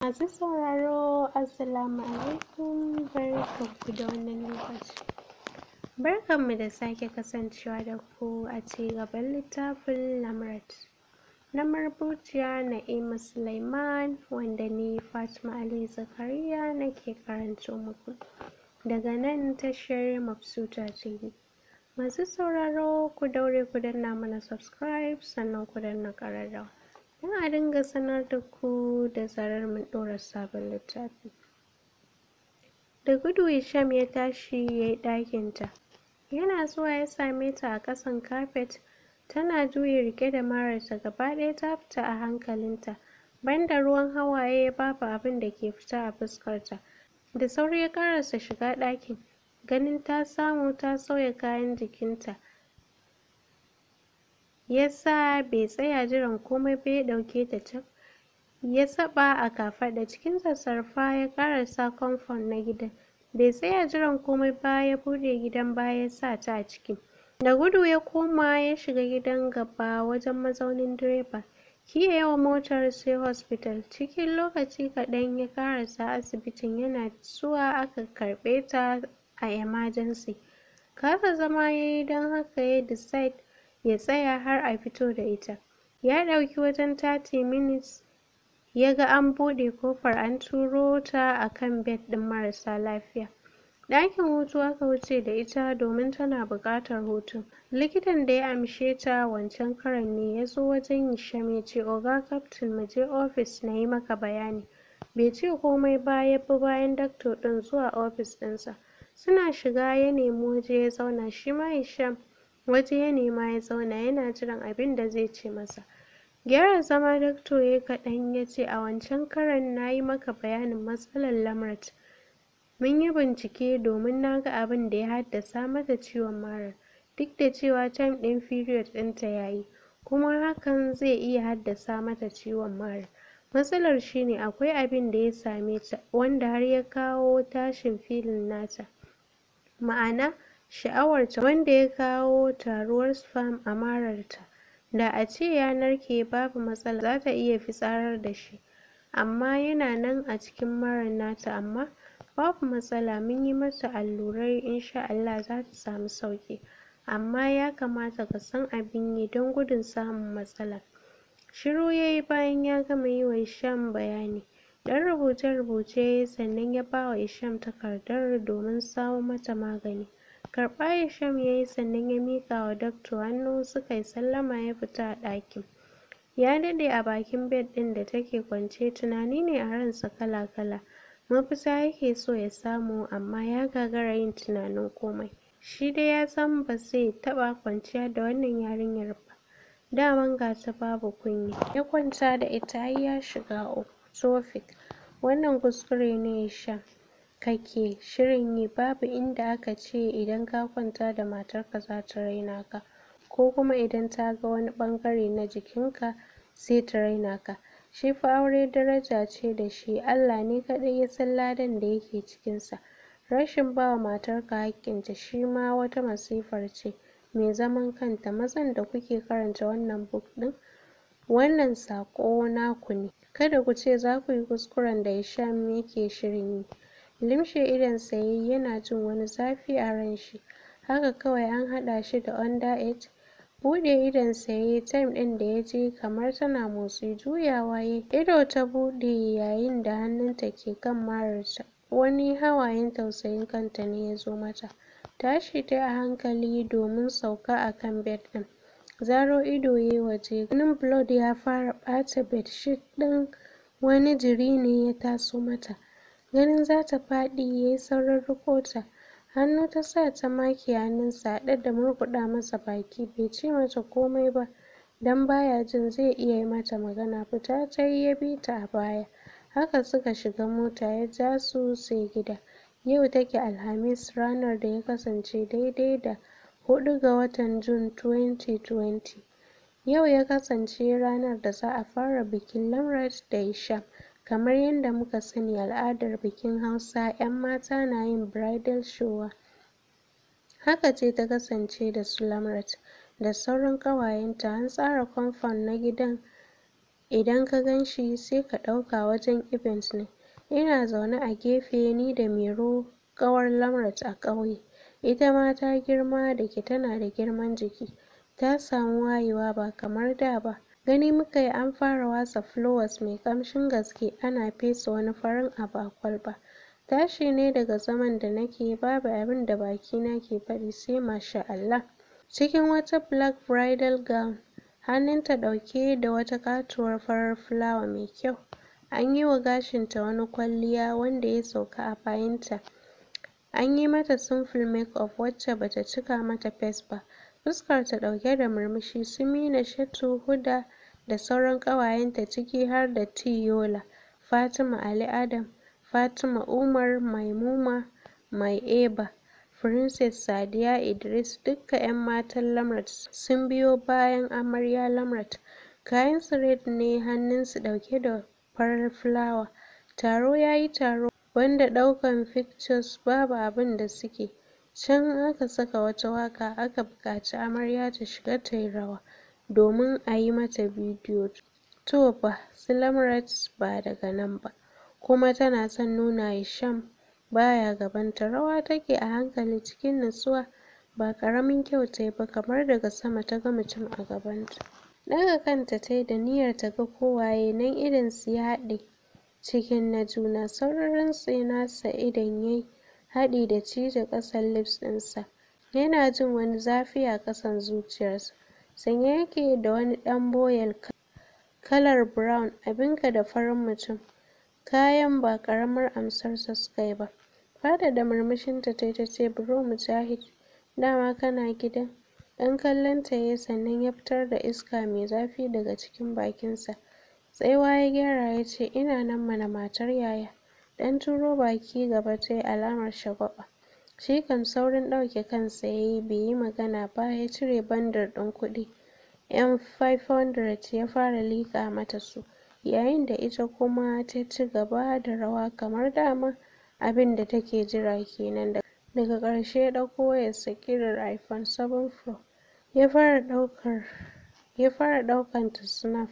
Masu sauraro, Assalamu alaikum, barkanku da wannan lokaci. Barkanmu da sake kasancewa da ku a cigaban littafin Lamrat na marubuciya Na'ima Sulaiman, wanda ni Fatima Ali Zakariya nake karanto muku daga nan tashar Mabsuta TV. Masu sauraro, ku daure ku danna mana subscribe, sannan ku danna ƙararrawa don a dinga sanar da ku da zarar mun ɗora sabon littafi. Da gudu Hisham ya tashi ya yi ɗakinta. Yana zuwa ya same ta a ƙasan kafet tana juyi riƙe da mararta, gaba ɗaya ta fita a hankalinta. Banda ruwan hawaye, babu abin da ke fita a fuskarta. Da sauri ya ƙarasa shiga ɗakin, ganin ta samu ta sauya kayan jikinta yasa bai tsaya jiran komai ba, ya ɗauke ta cak ya saɓa a kafaɗa. Cikin sassarfa ya ƙarasa compound na gidan. Bai tsaya jiran komai ba, ya buɗe gidan baya ya sa ta a ciki. Da gudu ya koma ya shiga gidan gaba wajen mazaunin direba. Key ya wa motar, sai hospital. Cikin lokaci kaɗan ya ƙarasa asibitin. Yana zuwa aka karɓe ta a emergency. Kasa zama yayi, don haka ya decide ya tsaya har a fito da ita. Ya ɗauki wajen 30 minutes ya ga an buɗe ƙofar, an turo ta a kan bed ɗin marasa lafiya. Ɗakin hutu aka wuce da ita domin tana buƙatar hutun. Likitan da ya amshe ta wancan karon ne ya zo wajen Hisham ya ce, "Oga Captain, mu je ofis na yi maka bayani." Bai ce komai ba, ya bi bayan doctor ɗin zuwa ofis ɗinsa. Suna shiga ya nemi waje ya zauna, shi ma Hisham waje ya nema ya zauna, yana jiran abin da zai ce masa. Gyara zama doctor yayi kaɗan ya ce, "A wancan karon na yi maka bayanin matsalar Lamrat. Mun yi bincike domin na ga abin da ya haddasa mata ciwon marar, duk da cewa time ɗin period ɗinta ya yi, kuma hakan zai iya haddasa mata ciwon mara. Matsalar shine akwai abin da ya same ta wanda har ya kawo tashin feeling nata, ma'ana sha'awarta, wanda ya kawo taruwar sperm a mararta. Da ace ya narke, babu matsala, zata iya fitsarar da shi, amma yana nan a cikin marar nata. Amma babu matsala, mun yi mata allurai, insha Allah zata samu sauƙi. Amma ya kamata ka san abin yi don gudun samun matsala." Shiru yayi bayan ya gama yi wa Hisham bayani. Ɗan rubuce-rubuce yayi, sannan ya bawa Hisham takardar domin samo mata magani. Karɓa Hisham yayi, sannan ya miƙa wa doctor hannu suka yi sallama, ya fita a ɗakin. Ya daɗe a bakin bed ɗin da take kwance, tunani ne a ransa kala-kala. Mafita yake so ya samu, amma ya gagara yin tunanin komai. Shi dai ya san ba zai taɓa kwanciya da wannan yarinyar ba, daman gata babu kunya. Ya kwanta da ita ai ya shiga uku. Topic wannan kuskure ne Hisham kake shirin yi. Babu inda aka ce idan ka kwanta da matarka zata raina ka, ko kuma idan ta ga wani ɓangare na jikinka sai ta raina ka. Shi fa aure daraja ce da shi, Allah ne kaɗai ya san ladan da yake cikinsa. Rashin bawa matarka haƙƙinta shima wata masifar ce mai zaman kanta. Mazan da kuke karanta wannan book ɗin, wannan saƙo naku ne. Kada ku ce za ku yi kuskuren da Hisham yake shirin yi. Limshe idonsa yayi yana jin wani zafi a ranshi, haka kawai an haɗa shi da under age. Buɗe idonsa yayi time ɗin da ya ji kamar tana motsi. Juyawa yayi, ido ta buɗe yayin da hannunta ke kan mararta. Wani hawayen tausayin kanta ne ya zo mata. Tashi tayi a hankali domin sauka a kan bed ɗin. Zaro ido yayi waje, ganin blood ya fara ɓata bedsheet ɗin. Wani jiri ne ya taso mata. Ganin zata faɗi, yayi saurin riƙo ta. Hannu ta sa ta make hannunsa haɗe da murguɗa masa baki. Bai ce mata komai ba dan baya jin zai iya yi mata magana. Fita tayi, ya bi ta a baya. Haka suka shiga mota, ya ja su sai gida. Yau take Alhamis, ranar da ya kasance daidai da 4 ga watan June 2020. Yau ya kasance ranar da za a fara bikin Lamrat da Hisham. Kamar yadda muka sani, al'adar bikin Hausa, 'yan mata na yin bridal shower. Haka ce ta kasance da su Lamrat da sauran ƙawayenta. An tsara compound na gidan. Idan ka ganshi sai ka ɗauka wajen event ne. Ina zaune a gefe ni da Mairo, ƙawar Lamrat a ƙauye. Ita ma ta girma, da ke tana da girman jiki. Ta samu wayewa ba kamar da ba. Gani muka yi an fara watsa flowers mai ƙamshin gaske, ana fesa wani farin abu a kwalba. Tashi ne daga zaman da nake, babu abin da bakina ke faɗi sai masha Allah. Cikin wata black bridal gown, hannunta ɗauke da wata katuwar farar fulawa mai kyau. An yi wa gashinta wani kwalliya wanda ya sauka a bayanta. An yi mata simple make-up wacce bata cika mata face ba. Fuskarta ɗauke da murmushi. Su Mina, Shatu, Huda da sauran ƙawayenta, ciki har da Tiyola, Fatima Ali Adam, Fatima Umar, Maimuna Mai Eba, Princess Sadiya Idris, dukka 'yan matan Lamrat sun biyo bayan amarya Lamrat. Kayansu red ne, hannunsu ɗauke da farar fulawa. Taro yayi taro, banda ɗaukan pictures babu abin da suke. Can aka saka wata waka, aka buƙaci amarya ta shiga tayi rawa domin a yi mata bidiyo. To fa, su Lamrat ba daga nan ba, kuma tana son nuna Hisham baya gabanta. Rawa take a hankali cikin nutsuwa, ba ƙaramin kyau tayi ba, kamar daga sama ta ga mutum a gabanta. Ɗaga kanta tayi da niyyar ta ga ko waye, nan idonsu ya haɗe cikin na juna. Saurin rintse nasa idon yayi haɗi da cije ƙasan lips ɗinsa. Yana jin wani zafi a ƙasan zuciyarsa. Sanye yake da wani ɗan boyel kalar brown, abinka da farin mutum. Kayan ba ƙaramar amsarsa suka yi ba. Faɗaɗa murmushinta tayi tace, "Bro Mujahid, dama kana gidan?" Ɗan kallonta yayi, sannan ya fitar da iska mai zafi daga cikin bakinsa. Tsayuwa ya gyara ya ce, "Ina nan mana, matar yaya." Ɗan turo baki gaba tayi alamar shagwaɓa. Shi kam saurin ɗauke kansa yayi, bai yi magana ba, ya cire bandir ɗin kuɗi 'yan 500 ya fara liƙa mata su, yayin da ita kuma ta ci gaba da rawa kamar dama abin da take jira kenan. Daga ƙarshe ya ɗauko wayarsa ƙirar iPhone 7 Pro ya fara ɗaukan ta snap.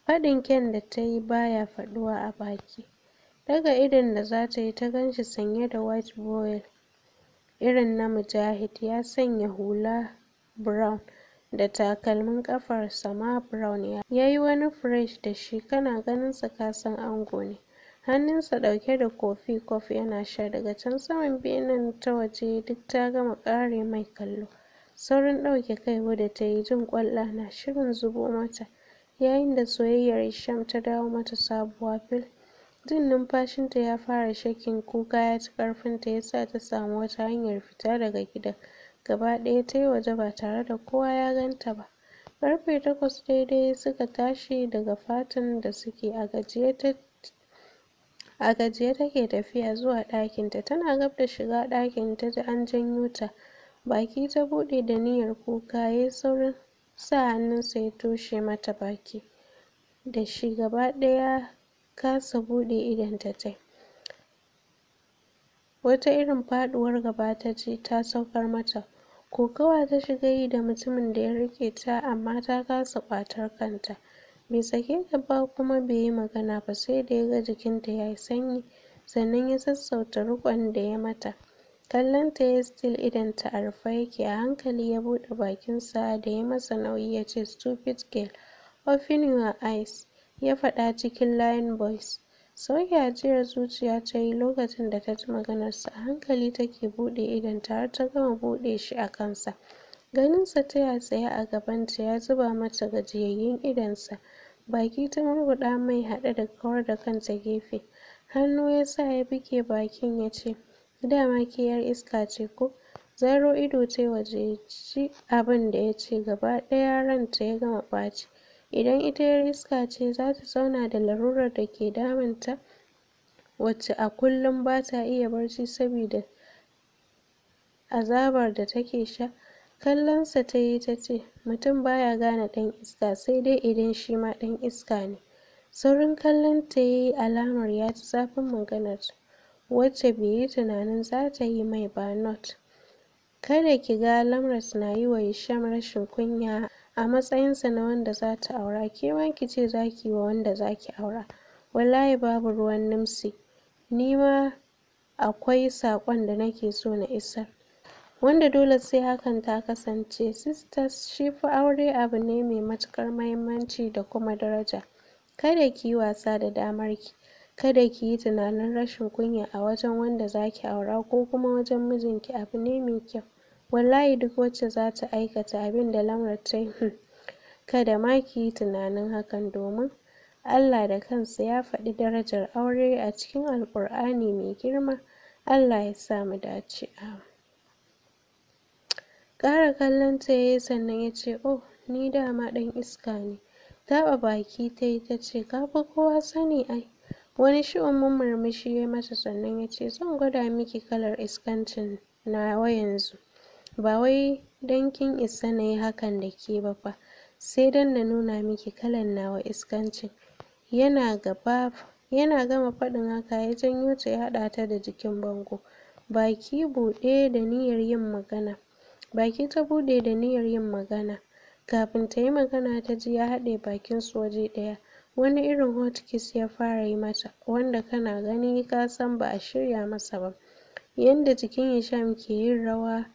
Faɗin kyan da tayi baya faɗuwa a baki. Ɗaga idon da zata yi, ta ganshi sanye da white voile irin na Mujahid, ya sanya hula brown da takalmin ƙafarsa ma brown. Yayi wani fresh da shi, kana ganinsa kasan ango ne. Hannunsa ɗauke da coffee cup yana sha daga can saman benen. Ta waje duk ta gama ƙare mai kallo. Saurin ɗauke kai Huda tayi, jin ƙwalla na shirin zubo mata, yayin da soyayyar Hisham ta dawo mata sabuwa fil. Jin numfashinta ya fara shaking, kuka ya ci ƙarfinta, yasa ta samu wata hanyar fita daga gidan gaba ɗaya, tayi waje ba tare da kowa ya ganta ba. Ƙarfe 8 daidai suka tashi daga fatin da suke. A gajiye take tafiya zuwa ɗakinta. Tana gab da shiga ɗakin taji an janyo ta. Baki ta buɗe da niyyar kuka, yayi saurin sa hannunsa ya toshe mata baki da shi. Gaba ɗaya kasa buɗe idonta tayi. Wata irin faɗuwar gaba taji ta saukar mata. Kokawa ta shiga yi da mutumin da ya riƙe ta, amma ta kasa ƙwatar kanta. Bai sake ta ba kuma bai yi magana ba, sai da ya ga jikinta yayi sanyi sannan ya sassauta riƙon da ya mata. Kallonta yayi, still idonta a rufe yake. A hankali ya buɗe bakinsa da ya masa nauyi ya ce, "Stupid girl, open your eyes," ya faɗa cikin lion voice. Sauke ajiyar zuciya tayi lokacin da taji maganarsa. A hankali take buɗe idonta har ta gama buɗe shi a kansa. Ganinsa tayi a tsaye a gabanta, ya zuba mata gajiyayyun idonsa. Baki ta murguɗa mai haɗe da kawar da kanta gefe. Hannu ya sa ya buge bakin ya ce, "Dama ke 'yar iska ce ko?" Zaro ido tayi waje ji abin da ya ce. Gaba ɗaya ranta ya gama ɓaci. Idan ita 'yar iska ce, zata zauna da larurar da ke damunta, wacce a kullum bata iya barci sabida azabar da take sha? Kallonsa tayi tace, "Mutum baya gane ɗan iska sai dai idan shima ɗan iska ne." Saurin kallon ta yayi alamar ya ji zafin maganarta, wacce bai yi tunanin zata yi mai ba. Not kada ki ga Lamrat na yi wa Hisham rashin kunya. a matsayinsa na wanda zata aura, kema kice zaki yi wa wanda zaki aura. Wallahi babu ruwan Nimsi, nima akwai saƙon da nake so na isar, wanda dole sai hakan ta kasance. Sisters, shi fa aure abu ne mai matuƙar mahimmanci da kuma daraja. Kada kiyi wasa da damar ki, kada kiyi tunanin rashin kunya a wajen wanda zaki aura ko kuma wajen mijinki abu ne mai kyau. Wallahi duk wacce zata aikata abinda Lamrat tayi, kada ma kiyi tunanin hakan, domin Allah da kansa ya faɗi darajar aure a cikin Alƙur'ani mai girma. Allah ya sa mu dace, amin. Ƙara kallon ta yayi sannan yace, oh, ni dama ɗan iska ne. Taɓa baki tayi tace, ka fi kowa sani ai. Wani shu'umin murmushi ya mata sannan yace, zan gwada miki kalar iskancin nawa yanzu. Ba wai dan kin isa nayi hakan da ke ba fa, sai dan na nuna miki kalan nawa iskancin. Yana gama faɗin haka ya janyo ta ya haɗa ta da jikin bango. Baki buɗe da niyyar yin magana. Baki ta buɗe da niyyar yin magana. Kafin ta yi magana ta ji ya haɗe bakin su waje ɗaya. Wani irin hot kiss ya fara yi mata, wanda kana gani ka san ba a shirya masa ba. Yanda jikin Hisham ke yin rawa,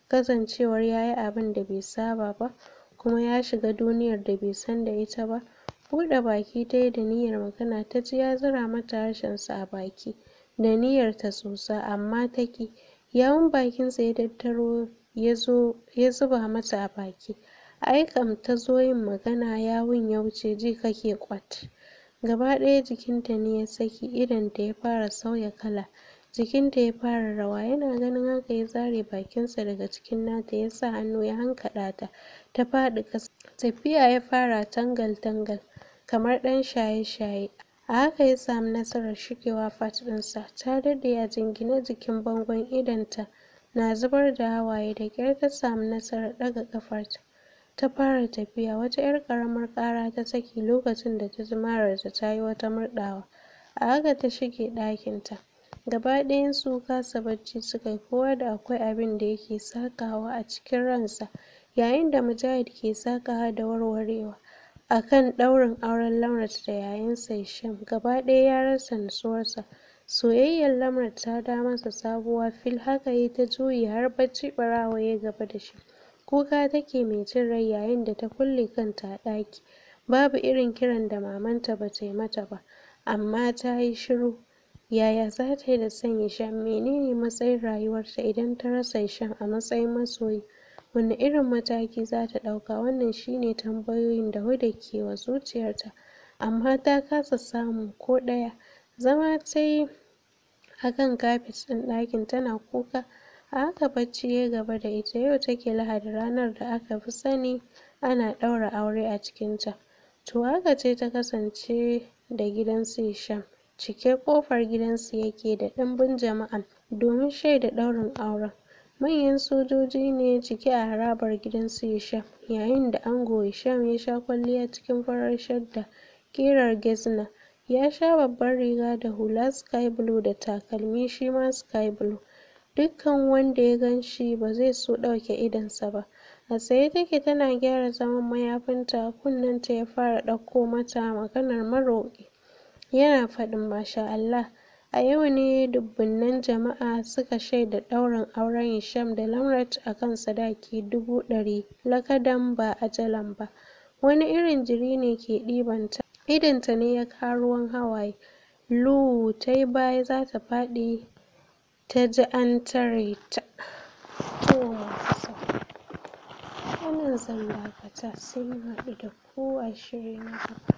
kasancewar yayi abin da bai saba ba, kuma ya shiga duniyar da bai san da ita ba. Buɗe baki tayi da niyyar magana, ta ji ya zura mata harshen sa a baki da niyyar ta tsotsa, amma ta ƙi. Yawun bakin sa ya tattaro ya zuba mata a baki. Ai kam ta zo yin magana yawun ya wuce, ji kake ƙwat. Gaba ɗaya jikinta ne ya saki, idonta ya fara sauya kala, jikinta ya fara rawa. Yana ganin haka ya zare bakinsa daga cikin nata, ya sa hannu ya hankaɗa ta, ta faɗi ƙasa. Tafiya ya fara tangal-tangal kamar ɗan shaye-shaye. A haka ya samu nasarar shigewa fat ɗinsa. Ta daɗe a jingine jikin bangon, idonta na zubar da hawaye. Da ƙyar ta samu nasarar ɗaga ƙafarta ta fara tafiya. Wata 'yar ƙaramar ƙara ta saki lokacin da ta ji mararta ta yi wata murɗawa. A haka ta shige ɗakinta. Gaba ɗayansu kasa bacci suka yi, kowa da akwai abin da yake sakawa a cikin ransa, yayin da Mujahid ke sakawa da warwarewa akan ɗaurin auren Lamrat da yayansa Hisham. Gaba ɗaya ya rasa nutsuwarsa. Soyayyar Lamrat ta dawo masa sabuwa fil. Haka yayi ta juyi har bacci ɓarawo yayi gaba da shi. Kuka take mai jin rai yayin da ta kulle kanta a ɗaki. Babu irin kiran da mamanta bata yi mata ba, amma ta yi shiru. Yaya za ta yi da son Hisham? Menene matsayin rayuwarta idan ta rasa Hisham a matsayin masoyi? Wane irin mataki za ta ɗauka? Wannan shine tambayoyin da Huda ke wa zuciyarta, amma ta kasa samun ko ɗaya. Zama ta yi a kan kafet ɗin ɗakin tana kuka. A haka bacci ya gaba da ita. Yau take Lahadi, ranar da aka fi sani ana ɗaura aure a cikinta. To haka ce ta kasance da gidan su Hisham. Cike ƙofar gidansu yake da ɗimbin jama'a domin shaida ɗaurin auren. Manyan sojoji ne cike a harabar gidan su Hisham, yayin da ango Hisham ya sha kwalliya cikin farar shadda ƙirar gezna. Ya sha babbar riga da hula sky blue da takalmi shima sky blue. Dukkan wanda ya ganshi ba zai so ɗauke idonsa ba. A tsaye take tana gyara zaman mayafinta, kunnenta ya fara ɗauko mata maganar maroƙi. Yana faɗin masha Allah. A yau ne dubunnan jama'a suka shaida ɗaurin auren Hisham da Lamrat akan sadaki 100,000 lakadan ba ajalan ba. Wani irin jiri ne ke ɗibanta, idonta ne ya kawo ruwan hawaye. Lu tayi baya za ta faɗi, ta ji an tare ta. To masu sauraro, anan zan dakata, sai mun haɗu da ku a shiri na gaba.